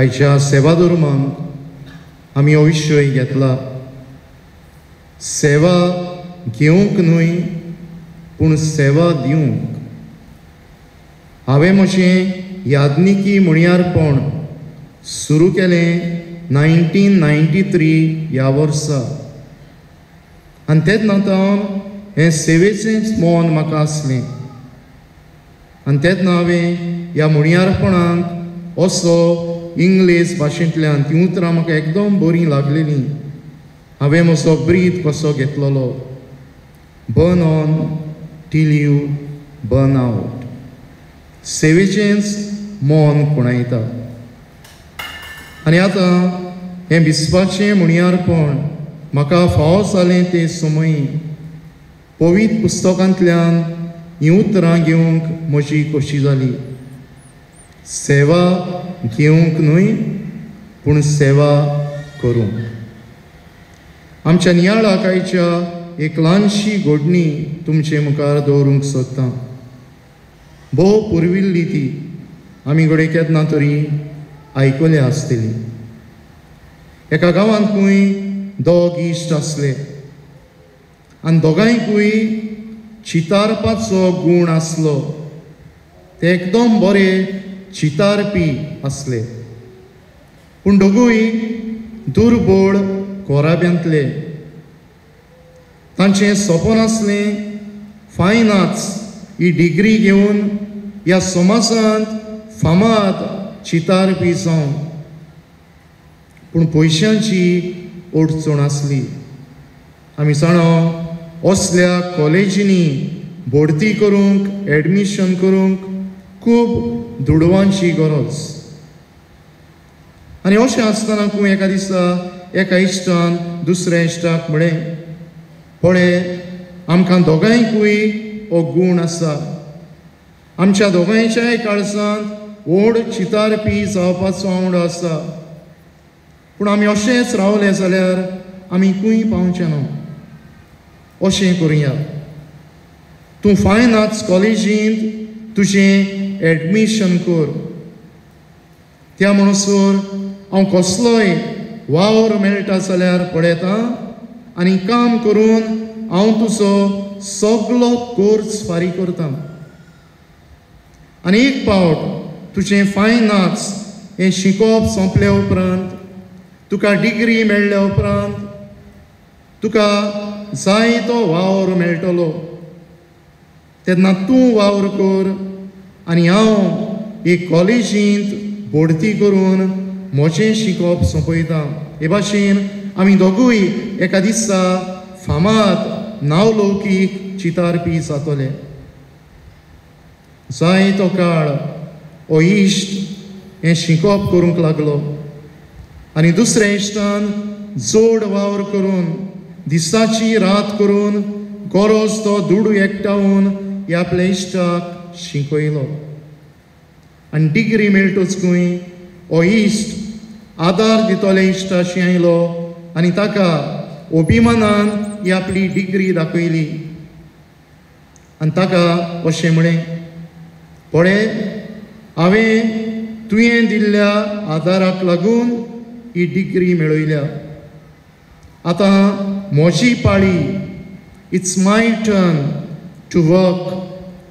आयच्या सेवाधर्मांक आमी हो विशय घेतला, सेवा घेवंक न्हय पूण सेवा दिवंक। हांवें म्हजें याज्ञिकी म्हणयारपण सुरू केलें 1993 ह्या वर्सा आनी तेन्ना तावन हें सेवेचेंच मन म्हाका आसलें आनी तेन्ना हांवें ह्या म्हणयारपणाक असो इंग्लीश भाशेंतल्यान तीं उतरां म्हाका एकदम बरीं लागलेलीं। हांवें म्हजो ब्रीद कसो घेतलेलो, burn on till you burn out. सेवेचेंच मन खुणायता आनी आतां हें विस्वाचें म्हणयारपण म्हाका फावो जालें ते समय पवित्र पुस्तकांतल्यान हीं उतरां घेवंक म्हजी खोशी जाली। सेवा घेवंक न्हय पूण सेवा करूंक। आमच्या नियाळाक आयच्या एक ल्हानशी घडणी तुमचे मुखार दवरूंक सोदतां। भोव पुर्विल्ली ती आमी घडये केन्ना तरी आयकल्या आसतली। एका गांवांत खंय दोग इश्ट आसले आनी दोगांयकूय चितारपाचो गूण आसलो। ते एकदम बरे चितारपी आसले पूण दोगूय दुर्बळ कोराब्यांतले। तांचें सपन आसलें फायन आर्ट्स ही डिग्री घेवन ह्या समाजांत फामाद चितारपी जावन, पूण पयशांची अडचण आसली। आमी जाणा असल्या कॉलेजींनी भरती करूंक एडमिशन करूंक खूब दुडवांची गरज। आनी अशें आसतना खूंय एका दिसा एका इश्टान दुसऱ्या इश्टाक म्हळें, पळय आमकां दोगांयकूय हो गूण आसा, आमच्या दोगांयच्याय काळजांत व्हड चितारपी जावपाचो आवडो आसा, पूण आमी अशेंच रावले जाल्यार आमी खंय पावचे ना। अशें करुया, तूं फायन आर्ट्स कॉलेजींत तुजें एडमिशन कर, त्या म्हणसर हांव कसलोय वावर मेळटा जाल्यार पळयता आनी काम करून हांव तुजो सगलो कोर्स फारीक करता आनी एक पावट तुजें फायन आर्ट्स हें शिकोवप सोंपल्या उपरांत तुका डिग्री मेळ्ळ्या उपरांत तुका जाय तो वावर मेळटलो, तेन्ना तूं वावर कर आनी हांव एक कॉलेजींत भरती करून म्हजें शिकोवप सोंपयता। हे भाशेन आमी दोगूय एका दिसा फामाद नांवलौकीक चितारपी जातले। जाय तो काळ हो इश्ट हें शिकोवप करूंक लागलो आनी दुसऱ्या इश्टान जोड वावर करून दिसाची रात करून गरज तो दुडू एकठावन ह्या आपल्या इश्टाक शिकयलो आनी डिग्री मेळटच खंय हो इश्ट आदार दितले इश्टाशी आयलो आनी ताका अभिमानान ही आपली डिग्री दाखयली आनी ताका अशें म्हळें, पळय हांवें तुवें दिल्ल्या आदाराक लागून ही डिग्री मेळयल्या, आतां म्हजी पाळी, it's my turn to work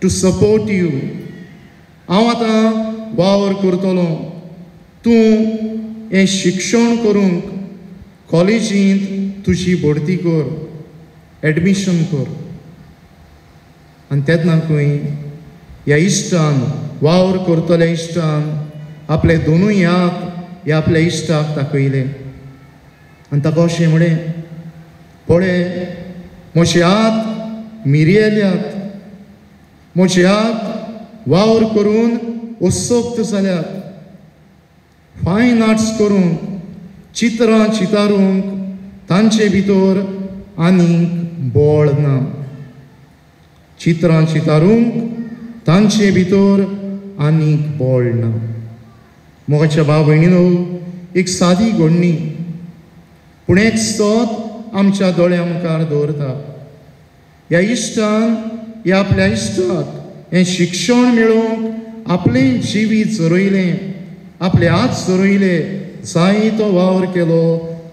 to support you, हांव आतां वावर करतलो, तूं हें शिक्षण करूंक कॉलेजींत तुजी भरती कर, एडमिशन कर। आनी तेन्ना खंय ह्या इश्टान वावर करतल्या इश्टान आपले दोनूय हात ह्या आपल्या इश्टाक दाखयले आनी ताका अशें म्हळें, पळय म्हजे हात मिरयेल्यात, म्हजे हात वावर करून असक्त जाल्यात, फायन आर्ट्स करूंक चित्रां चितारूंक तांचे भितर आनीक बळ ना, चित्रां चितारूंक तांचे भितर आनीक बळ ना। मोगाच्या भाव भयणीनो, एक सादी घडणी पूण एक सत आमच्या दोळ्या मुखार दवरता। ह्या इश्टान ह्या आपल्या इश्टाक हें शिक्षण मेळोवंक आपलें जिवीत झरयलें आपले हात सोरयले, जायतो वावर केलो,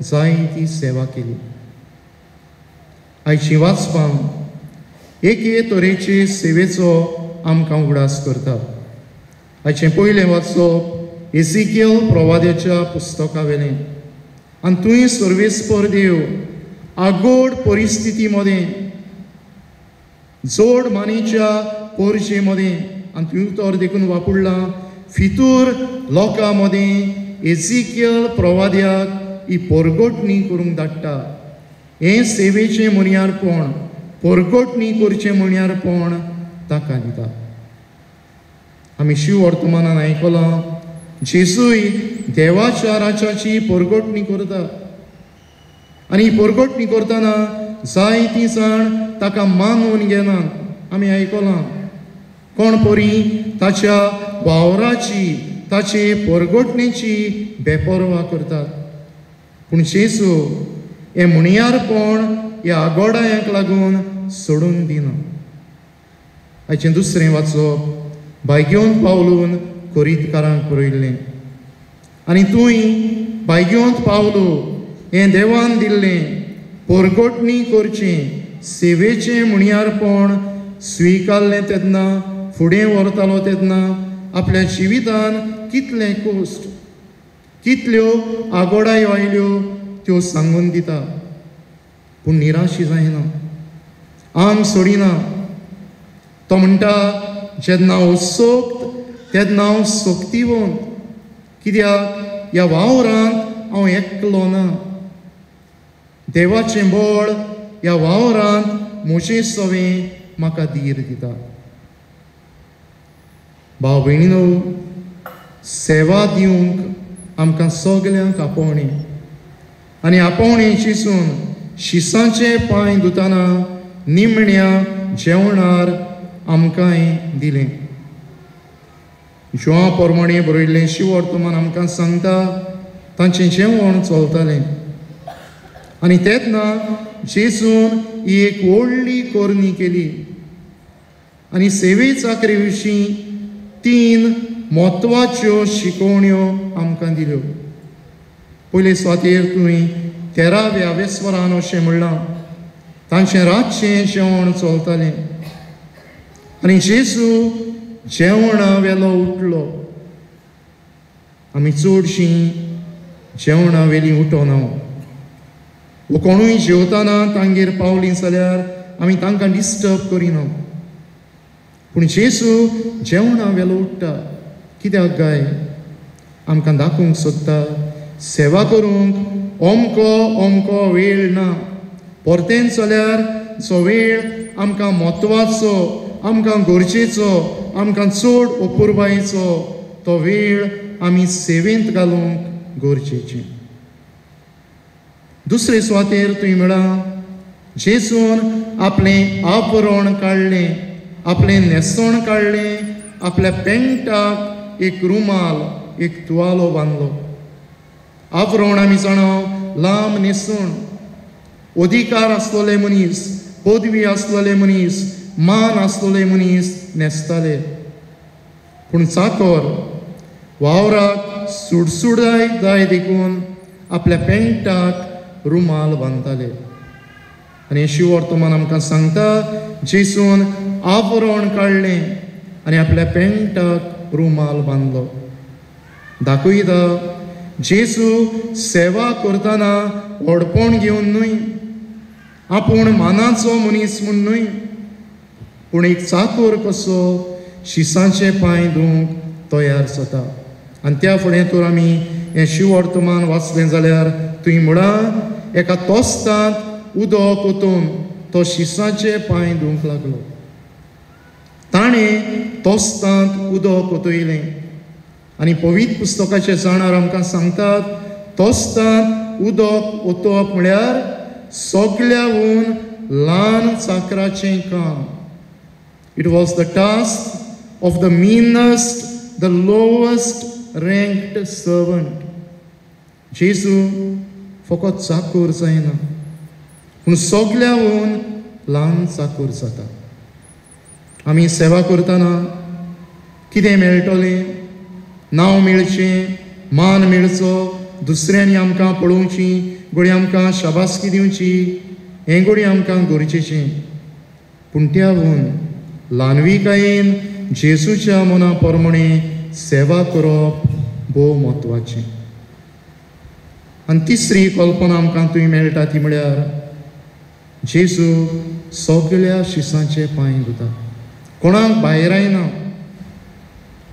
जायती सेवा केली. आयची वाचपां एके तरेचे सेवेचो आमकां उगडास करता. आयचें पयलें वाचप एसिकियल प्रवाद्याच्या पुस्तका वेलें. आनी थंय सर्वेस्पर देव आगोड परिस्थिती मदें, जोड मानेच्या पोरशे मदें, आनी थंय उतर देखून वापरलां फितूर लोकां मदें एसिकियल प्रवाद्याक ही पोरगोटणी करूंक धाडटा. हें सेवेचें म्हणयारपण, पोरगोटणी करचें म्हणयारपण ताका दिता. आमी शिव वर्तमानान आयकलां जेजूय देवाच्या राजाची पोरगोटणी करता आनी पोरगोटणी करतना जायतीं जाण ताका मानून घेनात. आमी आयकलां कोण परी ताच्या वावराची, ताचे पोरगोटणेची बेपर्वा करतात. पूण जेजू हें म्हणयारपण ह्या आगोडायांक लागून सोडून दिना. आयचें दुसरें वाचप भायगेवन पावलून कोरीतकारांक बरयल्लें. आनी तूंय भायगेवंत पावलो हें देवान दिल्लें पोरगोटणी करचें सेवेचें म्हणयारपण स्विकारलें तेन्ना, फुडें व्हरतालो तेन्ना आपल्या जिवितान कितले कोश्ट, कितल्यो आगोडायो आयल्यो त्यो सांगून दिता. पूण निराशी जायना, आंग सोडिना. तो म्हणटा जेन्ना हांव सोक्त तेन्ना हांव सोक्तिवंत, कित्याक ह्या वावरांत हांव एकलो ना. देवाचें बळ ह्या वावरांत म्हजें सवें म्हाका धीर दिता. भाव भयणीनो, सेवा दिवंक आमकां सगल्यांक आपोवणें आनी आपोवणें चिसून शिसांचे पांय धुतना निमण्या जेवणार आमकांय दिलें. जुआं पोरमाणे बरयल्लें शिवर्तमान आमकां सांगता तांचें जेवण चलतालें आनी तेन्ना जेजून ही एक व्हडली करणी केली आनी सेवे चाकरे विशीं 3 म्हत्वाच्यो शिकवण्यो आमकां दिल्यो. पयले सुवातेर तुवें 13व्या वेस्वरान अशें म्हणलां तांचें रातचें जेवण चलतालें आनी जेजू जेवणा वेलो उठलो. आमी चडशीं जेवणा वेली उठोना. वो कोणूय जेवताना तांगेर पावलीं जाल्यार आमी तांकां डिस्टर्ब करिना. पूण जेजू जेवणा वेलो उठ्ठा. कित्याक काय? आमकां दाखोवंक सोदता सेवा करूंक अमको अमको वेळ ना. परतेन जाल्यार जो वेळ आमकां म्हत्वाचो, आमकां गरजेचो, आमकां चड अपुरबायेचो तो वेळ आमी सेवेंत घालूंक गरजेचें. दुसरे सुवातेर तुवें म्हळां जेजून आपलें आवरण काडलें, आपलें न्हेसण काडलें, आपल्या पेंटाक एक रुमाल, एक तुवालो बांदलो. आवरण आमी जाणा लांब न्हेसण, अधिकार आसलेले मनीस, पदवी आसलेले मनीस, मान आसलेले मनीस न्हेसताले. पूण चाकर वावराक सुडसुडाय जाय देखून आपल्या पेंटाक रुमाल बांदताले. आनी शिवर्तमान आमकां सांगता जेजून आवरण काडलें आनी आपल्या पेंटाक रुमाल बांदलो. दाखयता जेजू सेवा करतना व्हडपण घेवन न्हय, आपूण मानाचो मनीस म्हूण न्हय, पूण एक चाकर कसो शिसांचे पांय धुवंक तयार जाता. आनी त्या फुडें तर आमी हें शिवर्तमान वाचलें जाल्यार तुवें म्हळां एका तोस्तांत उदक ओतून तो शिसांचे पांय धुवंक लागलो. ताणें तोस्तांत उदक ओतयलें आनी पवित्र पुस्तकाचे जाणार आमकां सांगतात तोस्तांत उदक ओतप म्हळ्यार सगल्याहून ल्हान चाकराचें काम. It was the task of the meanest, the lowest ranked servant. जेजू फकत चाकूर जायना पूण सगल्याहून ल्हान चाकूर जाता. आमी सेवा करतना कितें मेळटलें, नांव मेळचें, मान मेळचो, दुसऱ्यांनी आमकां पळोवची, घडये आमकां शाबासकी दिवची, हें घडये आमकां गरजेचें. पूण त्याहून ल्हानविकायेन जेजूच्या मना प्रमाणे सेवा करप भोव म्हत्वाचें. आनी तिसरी कल्पना आमकां थंय मेळटा ती म्हळ्यार जेजू सगळ्या शिसांचे पांय धुता, कोणाक भायर आयना.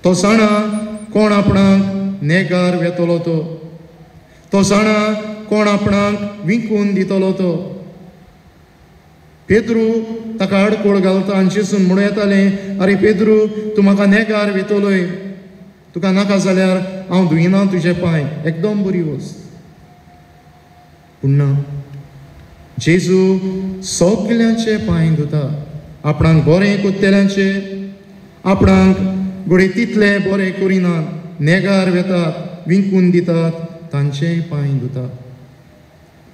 तो जाणा कोण आपणाक नेगार वेतलो, तो तो जाणा कोण आपणाक विकून दितलो. तो पेद्रू ताका आडकोळ घालता आनी जेजून म्हणूं येतालें, आरे पेद्रू, तूं म्हाका नेगार वेतलोय, तुका नाका जाल्यार हांव धुयना तुजे पांय, एकदम बरी वस्त. पूण ना, जेजू सगल्यांचे पांय धुता, आपणाक बरें कोत्तेल्यांचे, आपणाक घडये तितले बरें करिनात, नेगार वेतात, विकून दितात, तांचेय पांय धुता.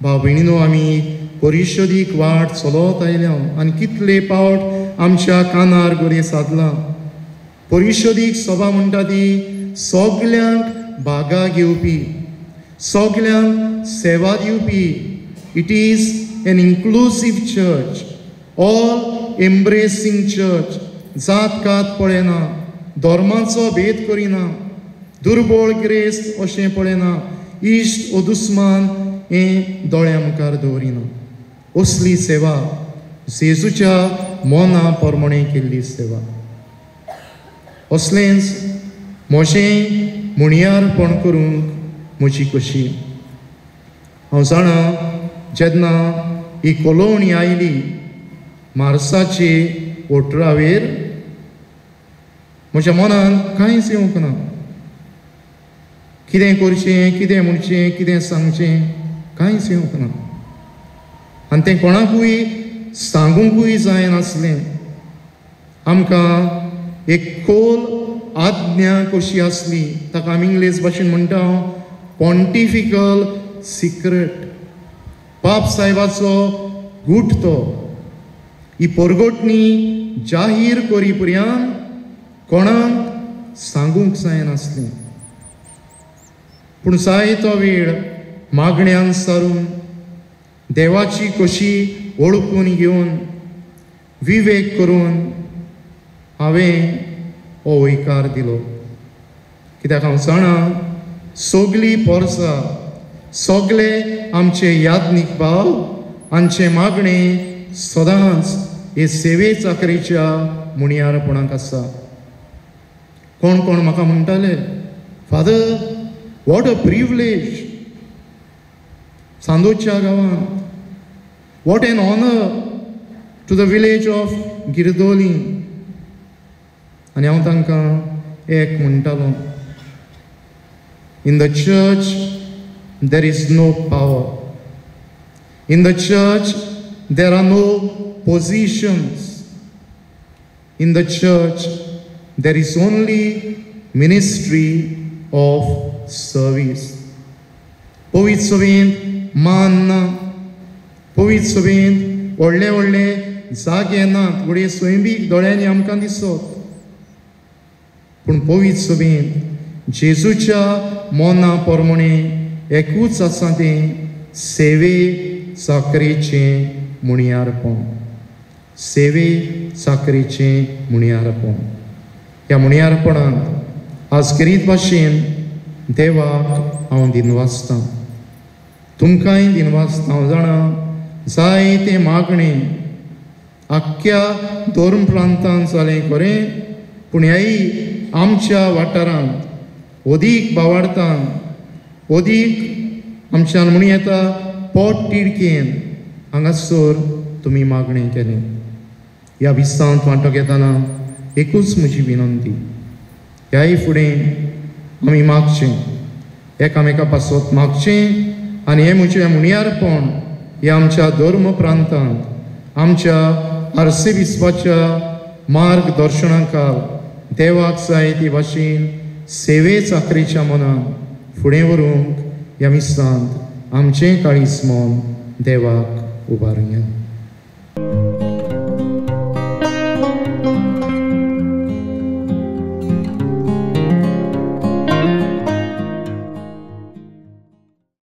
भाव भयणीनो, आमी परिशदीक वाट चलत आयल्या आनी कितले पावट आमच्या कानार घडये सादलां. परिशदीक सभा म्हणटा ती सगल्यांक भागा घेवपी, सगल्यांक सेवा दिवपी. It is an inclusive church, all embracing church. जात कात पळयना, धर्माचो भेद करिना, दुर्बळ गिरेस्त अशें पळयना, इश्ट ओ दुस्मान हें दोळ्या मुखार दवरिना. असली सेवा जेजूच्या मना प्रमाणे केल्ली सेवा. असलेंच म्हजें मुणयारपण करूंक म्हजी कशी. हांव जाणा जेन्ना ही कोलोवणी आयली मार्साचे ओटरावेर, म्हज्या मनान कांयच येवंक ना. कितें करचें, कितें म्हणचें, कितें सांगचें, कांयच येवंक ना. आनी तें कोणाकूय सांगूंकूय जायनासलें. आमकां एक खोल आज्ञा कशी आसली, ताका आमी इंग्लीश भाशेन म्हणटा पॉन्टिफिकल सिक्रेट. पाप साहेबाचो गूट तो. ही परगटणी जाहीर करी पर्यंत कोणाक सांगूंक जायनासलें. पूण जायतो वेळ मागण्यान सारून, देवाची कशी वळखून घेवन, विवेक करून हांवें हो वयकार दिलो. कित्याक हांव जाणा सगळीं पोरसां, सगळे आमचे याज्ञीक भाव हांचे मागणें सदांच हे सेवे चाकरेच्या मुणयारपणाक आसा. कोण कोण म्हाका म्हणटाले, फादर, what a privilege चांदोच्या गांवांत, what an honour to the village of Girdoli. आनी हांव तांकां एक म्हणटालो, in the church there is no power, in the church there are no positions, in the church there is only ministry of service. पवित्र सभेंत मान ना, पवित्र सभेंत व्हडले व्हडले जागे नात, घडये सैमीक दोळ्यांनी आमकां दिसत, पूण पवित्र सभेंत जेजूच्या मना प्रमाणे एकूच आसा, तें सेवे चाकरेचें मुणयारपण. सेवे चाकरेचें मुणयारपण. ह्या मुणयारपणांत आज करीत भाशेन देवाक हांव दिनवासतां, तुमकांय दिनवासतां. हांव जाणा जायतें मागणें आख्ख्या धर्म प्रांतान जालें खरें, पूण ह्याय आमच्या वाठारांत अदीक भावार्थान, अदीक आमच्यान म्हणूं येता पोट तिडकेन हांगासर तुमी मागणें केलें. ह्या विस्तांत वांटो घेतना एकूच म्हजी विनंती, ह्याय फुडें आमी मागचें, एकामेका पासत मागचें. आनी हें म्हजें मुणयारपण ह्या आमच्या धर्म प्रांतांत आमच्या आर्सेबिस्पाच्या मार्गदर्शनाखाल देवाक जाय ती भाशेन सेवे चाकरेच्या मनान फुडें व्हरूंक ह्या मिसांत आमचें काळीज मन देवाक उबारुया.